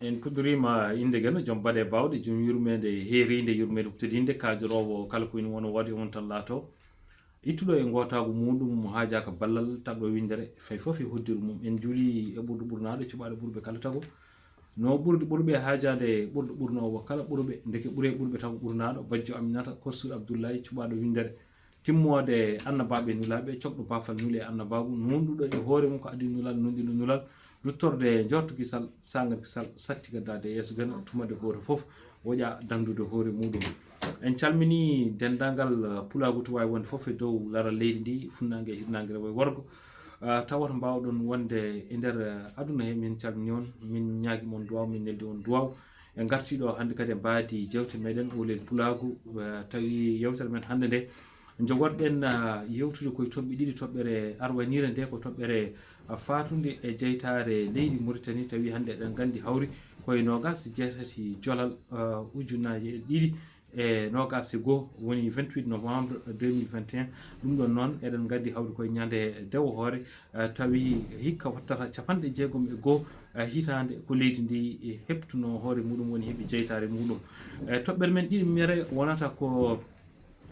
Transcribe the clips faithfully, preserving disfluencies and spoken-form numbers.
En puɗɗoriima innde Geno, joom baɗe baawɗe, joom yurmeende heeriinde, yurmeende huɓtodiinde, kaajoroowo kala ko ina wona woode e on tan laato. Ittuɗo e ngootaagu muuɗum, mo haajaaka ballal, taɓɗo winndere, fay fof e hoddiru mum. En njuulii e ɓurɗo ɓurnaaɗo, cuɓaaɗo ɓurɓe kala tago. No ɓurɗo ɓurɓe haajaade ɓurɗo ɓurnoowo kala ɓurɓe, ndeke ɓure ɓurɓe tago ɓurnaaɗo, bajjo Aminata, korsuɗo Abdullahi, cuɓaaɗo winndere. Timmoode annabaaɓe e nulaaɓe, cokɗo baafal nule e annabaagu, nuunɗuɗo e hoore mum ko adii nulal, nuunɗiiɗo nulal, ruttorde njoorto kisal, saangal kisal, satti gaddaade e yeeso Geno, tuma nde gooto fof woƴa danndude hoore muuɗum. En calminii denndaangal, eh, pulaagu to waawi wonde fof e dow laral leydi ndi, funnaange e hirnaange, rewo e worgo. Eh, tawa to mbaawɗon wonde e nder, eh, aduna he, min calminii on, min ñaagii mon duwaaw, min neldi on duwaaw. En ngartii ɗo hannde kadi e mbaadi jeewte meɗen, Oolel Pulaagu, eh, tawi yeewtere men hannde nde, njogorɗen, ah, yewtude koye toɓɓe ɗiɗi, toɓɓere arwaniire nde ko toɓɓere, ah, faatunde e jeytaare leydi Mauritanie, tawi hannde eɗen nganndi hawri koye noogaas e jeetati jolal, ah, ujunnaji ɗiɗi e noogaas e goo, woni vingt-huit novembre deux mille vingt et un. Ɗum ɗon noon eɗen nganndi hawri koye ñande dewo hoore, ah, tawi hikka wattata capanɗe jeegom e goo, ah, hitaande ko leydi ndi, eh, heɓtuno hoore muɗum, woni heɓi jeytaare muɗum. Eh, toɓɓere men ɗiɗi mere wonata ko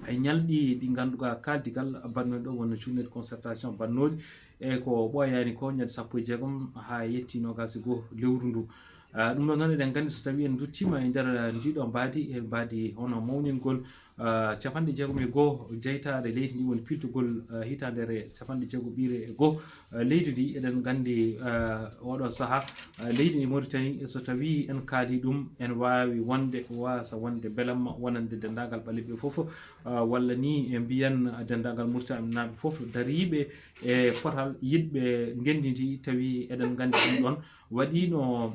e ñalɗi ɗi ngannduɗaa kaaldigal bannooɗi ɗo, wonno journée de concertation bannooɗi, e ko ɓooyaani ko ñande sappo e jeegom haa yetti noogaas e goo lewru ndu. Ah, ɗum ɗo noon eɗen nganndi so tawii en nduttiima e nder, ah, ndiɗo mbaadi, e mbaadi hono mawningol, ah, capanɗe jeegom e goo jeytaare leydi ndi, woni piltugol, ah, hitaandere capanɗe jeegom ɓiire e goo, ah, leydi ndi. Eɗen nganndi, ah, oɗo sahaa, ah, leydi ndi Mauritanie, so tawii en kaali ɗum, en waawi wonde, waasa wonde belamma wonande denndaangal ɓaleeɓe fof, ah, walla ni e mbiyan denndaangal Mauritanie naaɓe fof dariiɓe e potal yiɗɓe ngenndi ndi, tawi eɗen nganndi ɗum ɗon waɗiino,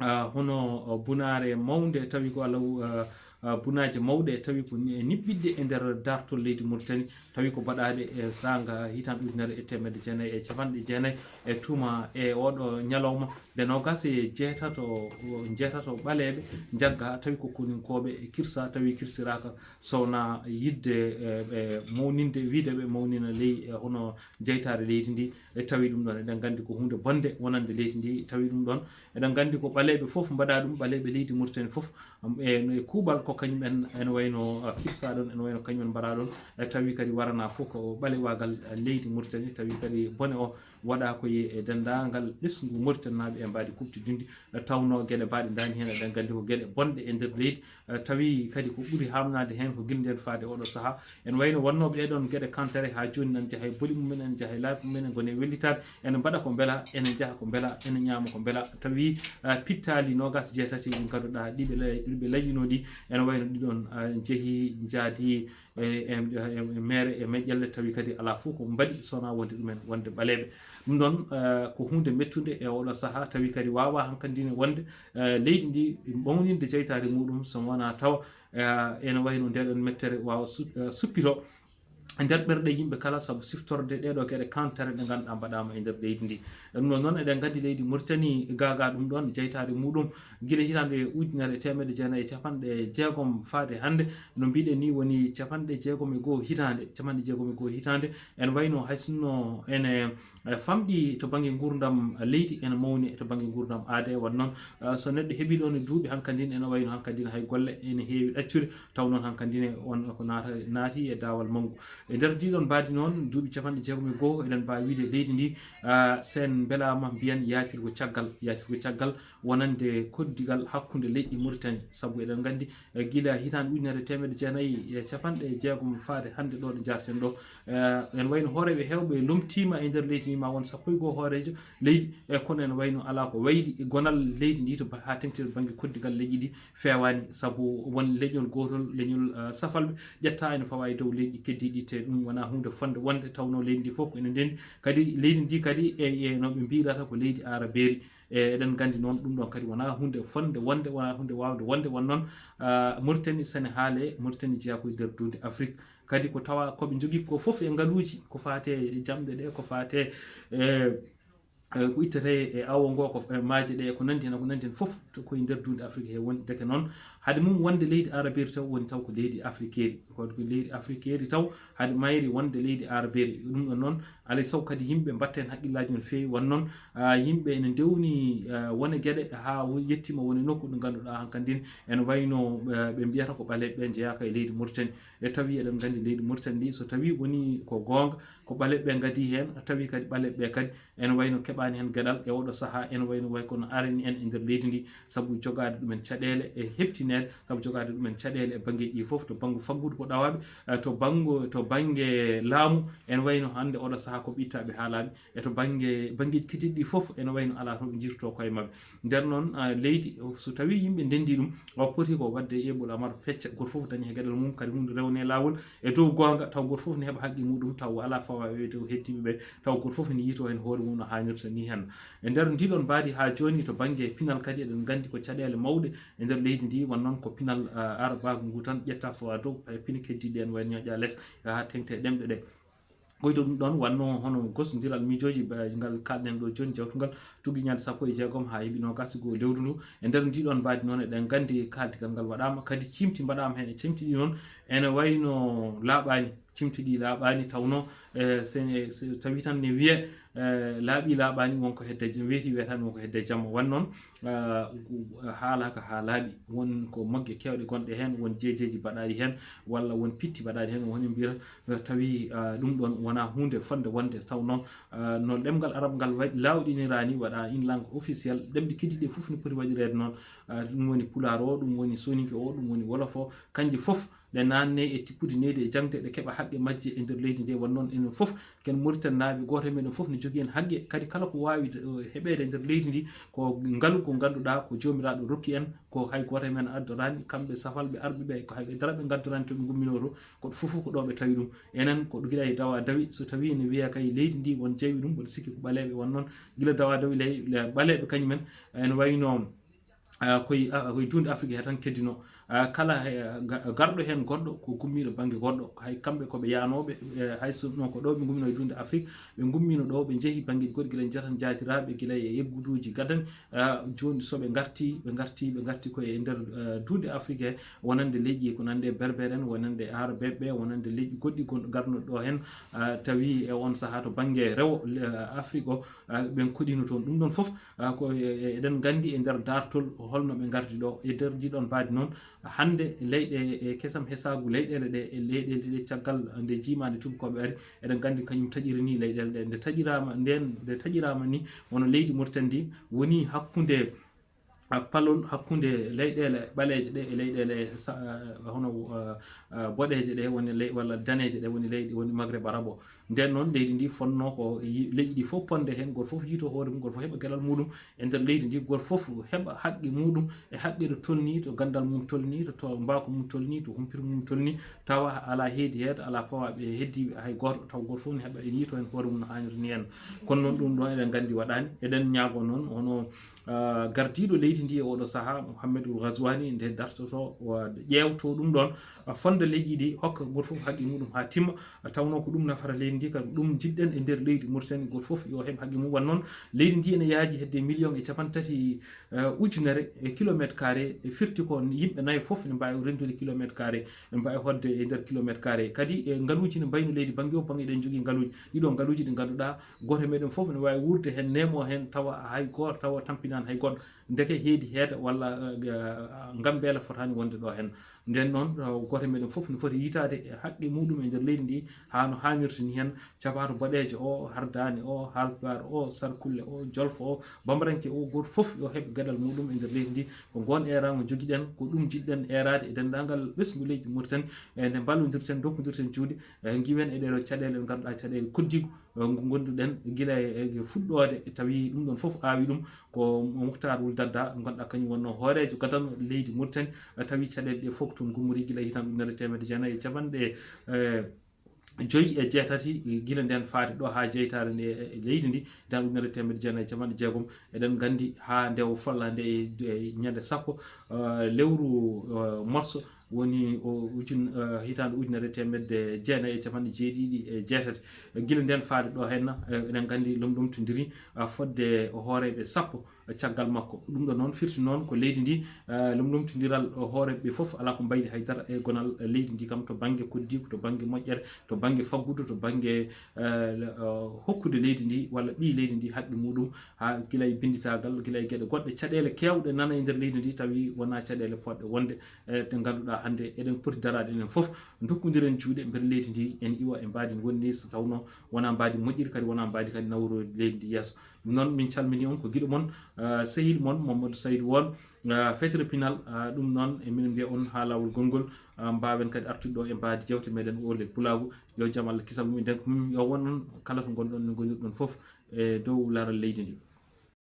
ah, hono, ah, bunaare mawnde, tawi ko Allah, ah, ah, bunaaje mawɗe, tawi ko ni-, niɓɓiɗɗe e nder daartol leydi Mauritanie, tawi ko baɗaaɗe e saanga hitaande ujunere e teemedde jeenayi e capanɗe jeenayi e tuma e oɗo ñalawma, nde noogaas e jeetato, jeetato ɓaleeɓe njagga, tawi ko koninkooɓe e kirsa, tawi kirsiraaka, so wonaa yiɗde, e, ɓe mawninde, wiyde ɓe mawnina ley, e, hono jeytaare leydi ndi, e tawi ɗum ɗon, eɗen nganndi ko huunde bonnde wonande leydi ndi, tawi ɗum ɗon, eɗen nganndi ko ɓaleeɓe fof mbaɗa ɗum, ɓaleeɓe leydi Mauritanie fof, am, e, e kuuɓal ko kañum en, ene wayno, ah, kirsa ɗon, ene wayno kañum en mbaɗa ɗon, e tawi kadi warana fof ko ɓalewaagal, ah, leydi Mauritanie, tawi kadi bone o waɗa ko e, e denndaangal ɓesngu Mauritanie naaɓe e mbaadi kuɓtodinndi, e tawno geɗe mbaɗe ndaani heen, eɗen nganndi ko geɗe bonɗe e nder leydi, e tawi kadi ko ɓuri haamnaade heen ko gila ndeen faade oɗo sahaa. Ene wayno wonnooɓe ɗee ɗoon geɗe kantere haa jooni ene njaha e boli mum en, ene njaha e laabi mum en, ene ngoni e wellitaade, ene mbaɗa ko mbela, ene njaha ko mbela, ene ñaama ko mbela, tawi, eh, pittaali noogaas e jeetati ɗi ngannduɗaa ɗi ɓe lay-, ɗi ɓe layyinoo ɗi, ene wayno ɗi ɗoon, eh, njehi njaadi e, e, e, e meere e meƴƴelle, tawi kadi alaa fof ko mbaɗi so wonaa wonde ɗumen, wonde ɓaleeɓe. Ɗum ɗoon, eh, ko huunde mettunde e oɗo sahaa, tawi kadi waawaa hankadi ne wonde, eh, leydi ndi mawninde jeytaare muɗum so wonaa tawa, eh, ene wayno nde ɗoon mettere waawa su-, eh, suppito e nder ɓerɗe yimɓe kala, sabu siftorde ɗee ɗoo geɗe kantere ɗe ngannduɗaa mbaɗaama e nder leydi ndi. Ɗum ɗoon noon, eɗen nganndi leydi Mauritanie gaagaa ɗum ɗoon, jeytaare muɗum gila hitaande ujunere e teemedde jeenayi e capanɗe jeegom faade hannde, no mbiɗen ni woni capanɗe jeegom e goo hitaande, capanɗe jeegom e goo hitaande, ene wayno hay sinno ene, eh, famɗi to bannge nguurndam leydi, ene mawni to bannge nguurndam aadee. Waɗ noon, eh, so neɗɗo heɓii ɗoon e duuɓi hankadi ne, ene wayno hankadi ne hay golle ene heewi ɗaccude, taw noon hankadi ne on ko naata-, naati e daawal manngu. E nder ndii ɗoon mbaadi noon, duuɓi capanɗe jeegom e goo, eɗen mbaawi wiyde leydi ndi, eh, so en mbelaama mbiyen yaatirgo caggal, yaatirgo caggal wonande koddigal hakkunde leƴƴi Mauritanie, sabu eɗen nganndi, eh, gila hitaande ujunere e teemedde jeenayi e capanɗe jeegom faade hannde ɗo ɗo njaarten ɗo, eh, ene wayno hooreeɓe heewɓe lomtiima e nder leydi ndi, ma won sappo e goo hooreejo leydi, e kono ene wayno alaa ko wayli e gonal leydi ndi to ba-, haa teŋti to bannge koddigal leƴƴi ɗi feewaani, sabu won leñol gootol, leñol, eh, safalɓe ƴetta ene fawa e dow leyɗe keddiiɗe, te ɗum wonaa huunde fotnde wonde, tawnoo leydi ndi fof ko ene ndenndi. Kadi leydi ndi kadi e, e no ɓe mbiyirata ko leydi aarabeeri. E, eɗen nganndi noon, ɗum ɗoon kadi wonaa huunde fotnde wonde, wonaa huunde waawde wonde. Won noon, ah, Mauritanie, so ene haalee, Mauritanie jeyaa ko e nder duunde Afrik. Kadi ko tawa ko ɓe njogii ko fof e ngaluuji, ko faati e jamɗe ɗe, ko faati e, eh, ko ittete e awo ngo, ko, eh, maaje ɗe, ko nanndi heen, ko nanndi heen fof, to koye nder duunde Afrik he woni. Ndeke noon, hade mum wonde leydi arabeeri taw, woni taw ko leydi afrikeeri. Ko ko leydi afrikeeri taw, hade mayri wonde leydi arabeeri. Ɗum ɗon noon, alaa e sago kadi yimɓe mbatta heen hakkillaaji no feewi. Won noon, ah, yimɓe ene ndewni, ah, wone geɗe haa wo-, yettiima wone nokku ɗo ngannduɗaa hankadi ene wayno, eh, ɓe mbiyata ko ɓaleeɓe ɓe njeyaaka e leydi Mauritanie. E tawi eɗen nganndi leydi Mauritanie ndi, so tawi woni ko goonga, ko ɓaleeɓe ɓe ngadii heen, tawi kadi ɓaleeɓe ɓe kadi ene wayno keɓaani heen geɗal e oɗo sahaa, ene wayno way kono arani en e nder leydi ndi, sabu jogaade ɗumen caɗeele e heɓtineede, sabu jogaade ɗumen caɗeele e banngeeji ɗi fof, to bannge faggudu ko ɗawaaɓe, eh, to bannge, to bannge laamu, ene wayno hannde oɗo sahaa ko ɓe ittaaɓe haalaaɓe, e to bannge, banngeeji keddiiɗi ɗi fof, ene wayno alaa to ɓe njirtoo koye maɓɓe. Nder noon, ah, leydi, so tawi yimɓe ndenndi ɗum, o poti ko waɗde eɓɓol amar fecca, gooto fof daña he geɗal mum, kadi huunde rewne laawol e dow goonga, taw gooto fof ne heɓa haqqe muɗum, taw alaa fawaaɓe e dow heddiiɓe ɓe, taw gooto fof ne yiytoo heen hoore mum no haanirta ni heen. E nder ndi ɗon mbaadi haa jooni to bannge pinal kadi eɗen nganndi ko caɗeele mawɗe e nder leydi ndi, won noon ko pinal, ah, arabaagu ngu tan ƴetta fawa dow, e pine keddiiɗe en wayno ñoƴa les, haa teŋti e ɗemɗe ɗe. Koyto ɗum ɗon wonno hono gosondiral miijooji ba-, ngal kaalɗen ɗo jooni, jawtungal tuggi ñande sappo e jeegom haa heɓi noogaas e goo lewru ndu. E nder ndi ɗon mbaadi noon eɗen nganndi kaaldigal ngal waɗaama, kadi ciimti mbaɗaama heen e ciimti ɗi noon ene wayno laaɓaani, ciimti ɗi laaɓaani, tawno, eh, se, se tawi tan ne wiye, eh, laaɓi laaɓaani, wonko hedde jam, weeti weetaani, wonko hedde jamma. Won noon, ah, haalaaka haa laaɓi, won ko magge keewɗe gonɗe heen, won jeejeeji mbaɗaaɗi heen, walla won pitti mbaɗaaɗi heen, woni mbiyata, eh, tawi, ah, ɗum ɗon wonaa huunde fotnde wonde, taw noon, ah, no ɗemngal arab ngal waɗi laawɗiniraani, waɗa une langue officielle, ɗemɗe keddiiɗe fof no poti waɗireede noon. Ah, ɗum woni pulaar o, ɗum woni soninke o, ɗum woni wolof o, kannje fof ɗe naatne e tippude nehdi e jaŋde, ɗe keɓa haqqe majje e nder leydi ndi. Won noon enen fof ken Mauritanie naaɓe, gooto e meɗen fof ne jogii heen haqqe, kadi kala ko waawi, eh, heɓeede e nder leydi ndi ko ngalu ko ngannduɗaa ko Joomiraaɗo rokki en, ko hay gooto e men addoraani, kamɓe safalɓe arɓe ɓe, ko hay dara ɓe ngaddoraani to ɓe ngumminoo to, ko fof ko ɗo ɓe tawi ɗum. Enen ko gila e dawa dawi, so tawi ne wiya kay leydi ndi won jeewi ɗum, mboɗo sikki ko ɓaleeɓe won noon, gila dawa dawi ley, le-, ɓaleeɓe kañumen, ene wayno, ah, koye, ah, koye duunde Afrik he tan keddino. Ah, kala he, ga-, garɗo heen goɗɗo ko gummiiɗo bannge goɗɗo. Hay kamɓe ko ɓe yaanooɓe, eh, hay so no ko ɗo ɓe ngummino e duunde Afrik, ɓe ngummino ɗo, ɓe njehi banngeeji goɗɗi, gila njatan jaatiraaɓe, gila e egguduuji gadani. Ah, jooni so ɓe ngarti, ɓe ngarti, ɓe ngarti ko e nder, eh, duunde Afrik he, wonande leƴƴi ko nande Berbere en, wonande Arabeeɓe ɓe, wonande leƴƴi goɗɗi gon-, garnoɗi ɗo heen, ah, tawi e on sahaa to bannge rewo, eh, Afrik o, ah, ɓen koɗino toon. Ɗum ɗon fof, ah, ko e-, e-, eɗen nganndi e nder daartol holno ɓe ngardi ɗo. E nder ndi ɗon mbaadi noon, hannde leyɗe, e kesam hesaagu leyɗeele ɗe, e leyɗeele ɗe caggal nde jiimaande tuubakooɓe ari, eɗen nganndi kañum taƴiri ni leyɗeele ɗe. Nde taƴiraama, nden, nde taƴiraama ni, wano leydi Mauritanie ndi woni hakkunde, ah, palol hakkunde leyɗeele ɓaleeje ɗe e leyɗeele sa-, ah, hono, ah, ah, boɗeeje ɗe woni ley-, walla daneeje ɗe woni leyɗe woni Maghreb Arabo. Nden noon, leydi ndi fotnoo ko yi-, leƴƴi ɗi fof potnde heen, gooto fof yiytoo hoore mum, gooto fof heɓa geɗal muɗum e nder leydi ndi, gooto fof heɓa haqqe muɗum, e haqqe ɗo tolni, to ganndal mum tolni, to, to mbaako mum tolni, to humpito mum tolni, tawa alaa heedi heedo, alaa fawaaɓe heddiiɓe hay gooto, taw gooto fof ne heɓa, ene yiytoo heen hoore mum no haaniri ni heen. Kono noon, ɗum ɗo eɗen nganndi waɗaani. Eɗen ñaagoo noon, hono, ah, gardiiɗo leydi ndi e oɗo sahaa, Mohammedou Ghazouani, nde dartotoo, wa-, ƴeewtoo ɗum ɗoon, ah, fotnda leƴƴi ɗi, hokka gooto fof haqqe muɗum haa timma, ah, tawnoo ko ɗum nafata leydi ndi, kadi ɗum njiɗɗen e nder leydi Mauritanie, gooto fof yo heɓ haqqe mum. Won noon, leydi ndi ene yaaji hedde million e capanɗe tati, eh, ujunere e kilomètre carré, e firti ko yimɓe nayo fof ene mbaawi renndude kilomètre carré, ene mbaawi hoɗde e nder kilomètre carré. Kadi e ngaluuji ne mbayno leydi bannge o bannge, eɗen njogii ngaluuji, ɗiɗo ngaluuji ɗi ngannduɗaa, gooto e meɗen fof ne waawi wuurde heen, neemoo heen, tawa hay gooto, tawa tampinaani hay goɗɗo. Ndeke heedi heeda walla, eh, ga-, ngambeela fotaani wonde ɗo heen. Nden noon, eh, gooto e meɗen fof ne foti yiytaade e haqqe muɗum e nder leydi ndi, haa no haanirta ni heen, cabato boɗeejo o, hardaani o, haalpulaar o, sarkulle o, jolfo o, bambaranke o, gooto fof yo heɓ geɗal muɗum e nder leydi ndi. Ko ngoon eeraango njogiɗen, ko ɗum njiɗɗen eeraade e denndaangal ɓesngu leydi Mauritanie, e nde mballondirten, ndokkondirten juuɗe, e ngiwen e ɗee ɗoo caɗeele ɗe ngannduɗaa caɗeele koddiigu, eh, ngu ngonnduɗen gila e, e fuɗɗoode, e tawi ɗum ɗon fof aawi ɗum ko Mouhtar Wul Dadda, ngonɗaa kañum wonno hooreejo gadano leydi Mauritanie, eh, tawi caɗeele ɗe fof ko toon ngummori gila hitaande ujunere teemedde jeenayi e capanɗe, eh, joyi e jeetati, eh, gila ndeen faade ɗo haa jeytaare nde, eh, leydi ndi, hitaande ujunere teemedde jeenayi e capanɗe jeegom. Eɗen nganndi haa nde o folla nde e, e ñande sappo, eh, lewru, eh, mars, woni o ujun eh, hitaande ujunere teemedde jeenayi e capanɗe jeeɗiɗi e jeetati. Gila nden faade ɗo henna eh, eɗen nganndi lomlomtondiri eh, fodde hooreeɓe sappo caggal makko. Ɗum ɗo noon firti noon ko leydi ndi eh, lomlomtondiral hooreeɓe ɓe fof alaa ko mbaydi haydara e gonal leydi ndi kam, to bannge koddiigu, to bannge moƴƴere, to bannge faggudu, to bannge eh, hokkude leydi ndi walla ɓii leydi ndi haqqe muɗum, haa gila e binnditaagal, gila e geɗe goɗɗe, caɗeele keewɗe nana e nder leydi ndi tawi wonaa caɗeele poɗɗe wonde eh, ɗe ngannduɗaa hannde eɗen poti daraade enen fof, ndokkondiren juuɗe mbele leydi ndi en iwa e mbaadi ndi woni ni, so tawnoo wonaa mbaadi moƴƴiri, kadi wonaa mbaadi kadi nawroyde leydi ndi yeeso. Ɗum noon min calmini on ko giɗo mon eh, sehil mon Mamadou Saydou Won eh, fetere pinal eh, ɗum noon e minen mbiya on haa laawol gonngol eh, mbaawen kadi artude ɗo e mbaadi jewte meɗen ole pulaagu. Yo jam Allah kisal mum e nden ko mum yo won on kala to ngonɗon no ngonirɗon fof e dow laral leydi ndi.